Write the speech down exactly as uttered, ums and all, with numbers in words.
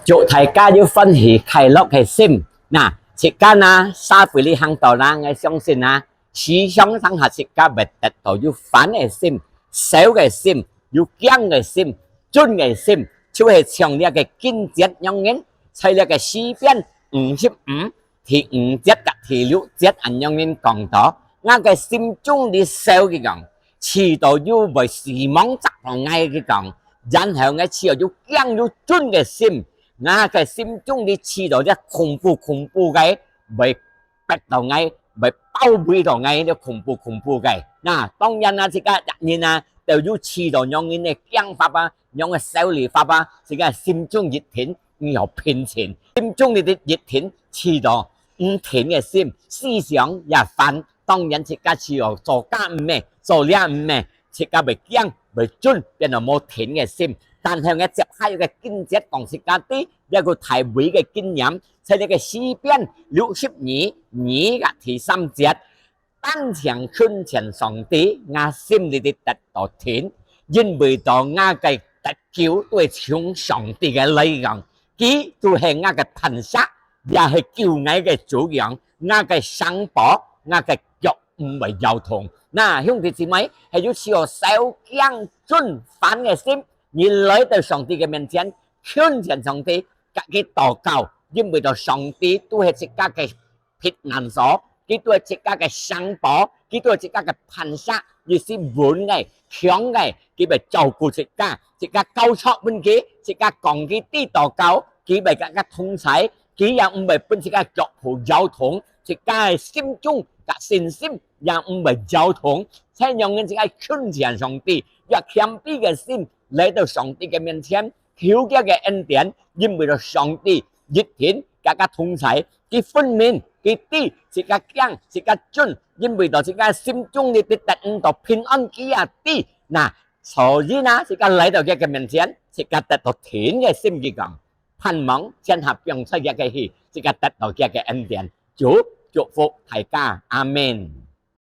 祝大家有歡喜快樂个心。那，自家呢，社會裡行到啦，𠊎相信啊，時常上下自家會得到有歡个心、愁个心、有驚个心、顫个心，就係像這个經節樣人，在這个詩篇五十五第五節甲第六節恁樣人講到：「𠊎个心中裡愁，佢講，試著有會死亡捉到𠊎，佢講，然後𠊎試著有驚有顫个心，𠊎个心中裡試著這恐怖恐怖个，會逼到𠊎，會包圍到𠊎，這恐怖恐怖个。」那，當然啊，自家人啊，都有試著樣人个驚法啊，樣个愁慮法啊，自家心中一定 你要平靜，心中裡一定試著毋定个心，思想也煩。當然自家試著做該毋係，做這毋係，自家會驚，會顫，變到無定个心。但係𠊎接下來个經節講自家知，這个大衛个經驗，在這个詩篇六十二，二个第三節， 單淨近前上帝，𠊎心裡得到定，因為到𠊎个得救對從上帝个來講，佢就係𠊎个磐石，也係救𠊎个主樣，𠊎个城堡，𠊎个腳毋會搖動。那，兄弟姊妹，係有時候愁驚顫煩个心，你來到上帝个面前，近前上帝，甲佢禱告，因為到上帝都係自家个 避難所，佢都係自家个城堡，佢都係自家个磐石，佢係穩个、強个，佢會照顧自家，自家交託分佢，自家講佢知禱告，佢會甲自家同在，佢也毋會分自家腳步搖動，自家个心中甲信心也毋會搖動。這樣人自家近前上帝，用謙卑个心來到上帝个面前， 求佢个恩典，因為到上帝一定甲自家同在，佢分明，佢知自家驚，自家顫，因為到自家心中裡得得毋到平安，佢也知。那，所以呢，自家來到佢个面前，自家得到定个心，佢講，盼望全下放在佢个去，自家得到佢个恩典。主祝福大家，阿們。